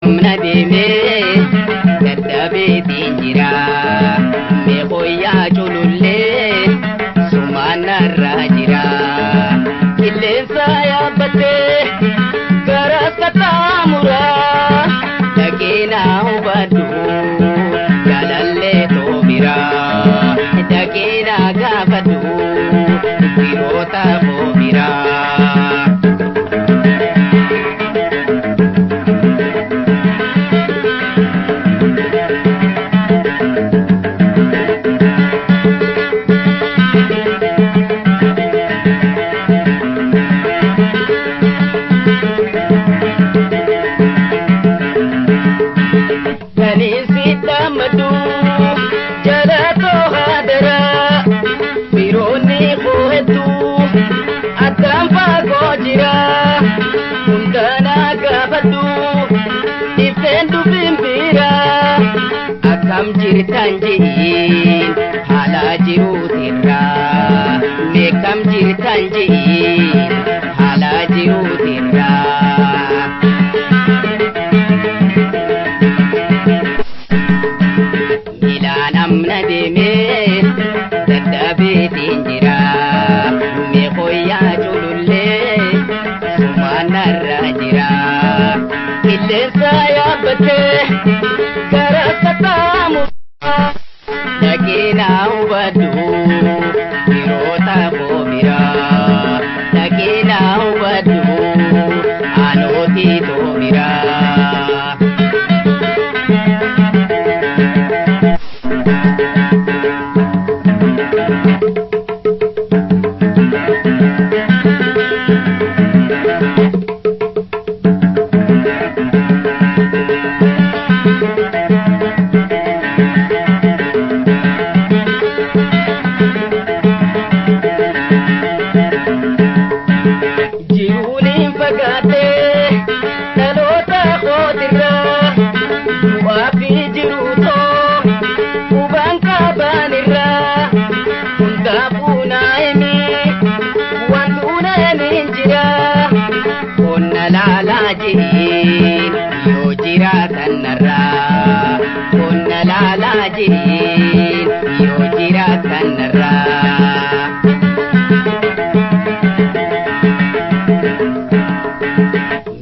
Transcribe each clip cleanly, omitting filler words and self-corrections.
Na deemee dadhabeetiin jira meeqooyyaa culullee sumaan narraa jira qilleensa yaabbattee garas qaxxaamuraa dhaqeenaa hubadhu jaalallee toobira dhaqeenaa gaafadhu firoota boobira. Kanisi dhammadu jalatoo haadara firoonni koo hedduu addaan fagoo jira hundanaa gaafadhu ifteen dubbiin bira akkam jirtan ji'iin haala jiruutirra meeqam jirtan ji'iin haala jiruutirra. Milaan amna deemee dadhabeetiin jira meeqooyyaa culullee sumaan narra jira qilleensa yaabbattee gara qaxxaamuraa dhaqeenaa hubadhu firoota koo bira dhaqeenaa hubadhu aanootii too bira. Jiruuniin fagaatee dhaloota kootirraa du'aa fi jiruutoo hubaan qabaanirraa hundaafuu naa himi waan duunaan jira qonna laalaa ji'iin yoo jiraatan narraa qonna laalaa ji'iin yoo jiraatan narraa.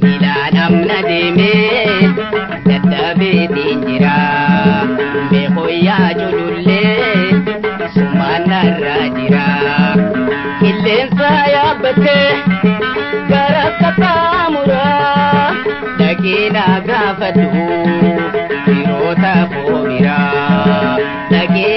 Milaan amna deemee dadhabeetiin jira meeqooyyaa culullee sumaan narra jira qilleensa yaabbattee gara qaxxaamuraa dhaqeenaa gaafadhu firoota koo bira dhaqee.